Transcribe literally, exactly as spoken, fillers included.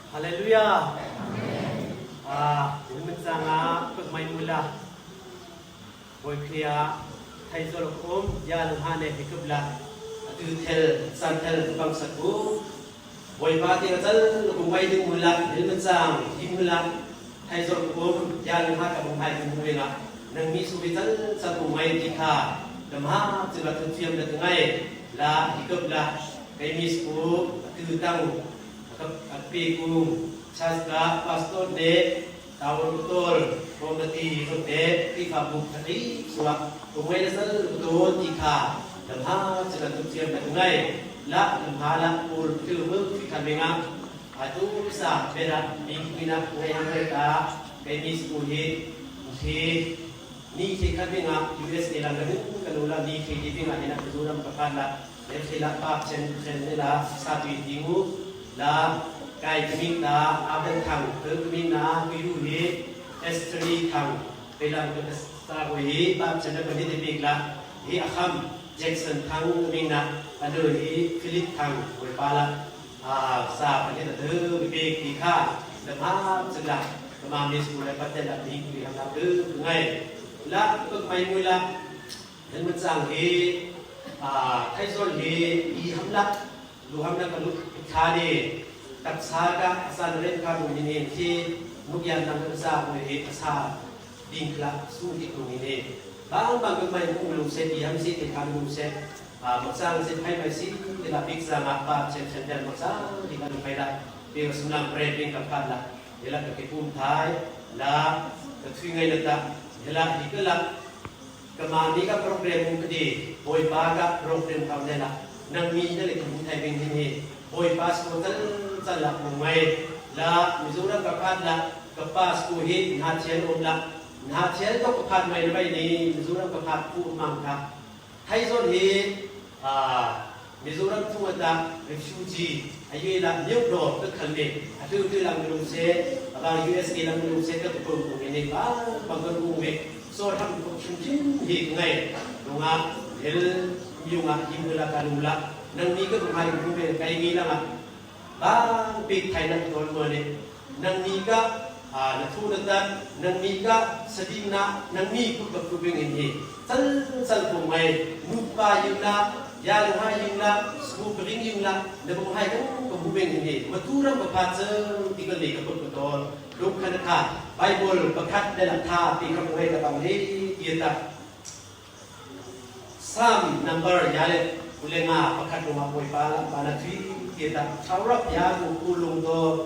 Halleluiah. Ah, hi machang ah pek mai mula. Bawi Khrih ah theizol ka um, ya lungha ne hi kap la. Atu thel, san thel ka bang sak u. Bawipa ti ka chal ka bung mai ding mula, hi machang, hi mula. Theizol ka um, ya lungha ka bung hai ka bung weng ah. Nang mi su hi chal chal bung mai ti kha. Lam ha, chil ka thu thiam na tu ngai. La, hi kap la. Kei mi su, atu tang. Ka, ka pe kung, chas ka, pastor ne, tawr kutol, komati, rote, ti kha buk ka ti, suak, kumai na sal, kutol, ti kha, lam ha, chila tu chiam na ngai, la, lam ha, la, pul, tu, mu, ti kha, menga, atu, sa, bera, mi, mina, ngai, ngai, ta, kei mi, su, hi, hi, Ni khi khat bing ah U S A lam ka ding ka lo la, ni khi ti bing ah hin ah Mizoram ka phat la, Delhi la pap chen chen ne la, sa tui ti ngu la, kai ka ming ta, Abel Thang, ka ming na, ka yu hi, Esteri Thang, pe lam ka sa ko hi, pap chen ka ni ti bing la, hi a kham, Jackson Thang ka ming na, ka nu hi, Philip Thang, ko pa la. Ah, sa pahnih na deuh bik ti kha, na ma chun la, na ma mi school le patel la ding ti ham na deuh ngai. La, tuk mai mui la, nan machang hi, ah, Theizol hi, i ham la, lu ham la ka lu, ka ni, kat sa ka, asan ren ka lu ni ni, ti, nuk yan nang ka sa, mui hi, ka sa, Ding khla, su ti kung hi ne. Bang bang kan mai kung lu se, ti ham si, ti ham lu se. Ah, maksang se, phai mai si, ti la bik sa ngah pa, chen chen den maksang, ti kan phai la. Ti ka sunam pre, bing ka phat la. Ti la ka ki pum thai, la, ka thui ngai la ta. Ti la, ti ka la. Ka ma mi ka program ka di, Bawipa ka program ka ne la. Nang mi ne le ka mu thai bing hi ne. Bawipa su tal tal la mu ngai. La, Mizoram ka phat la. Ka pa school hi na thial um la. Na thial tok ka phat mai na mai ni Mizoram ka phat pu mang kha. Theizol hi, ah, Mizoram thung ata refugee. Ayu la new door ka khal me. Atu tu lang lung se, abang U S A lang lung se ka tu pum ni ba bang ka lung me. So ham ko chim chim hi ngai. Lunga hel miunga him la ka lung la. Nang ni ka tu hai lung me kai ni la. Bang pik thai na tol mo ne. Nang ni ka, ah, na thu na tan, nang ni ka, sa ding na, nang ni ku ka ku bing in hi. Sal, sal ku mai, nu pa yu na, ya lu hai yu na, sku ka ring yu na, na bu hai ku ka bu bing in hi. Ma tu ram ka phat sa, ti ka ni ka ku ka tol. Luk khan kha, Bible, pakhat na la tha, ti ka mai ka bang ni, ti ta. Psalm number ya le, ule nga pakhat lung a Bawipa la, pa na thui, ti ta, thau rap ya ku ku lung to,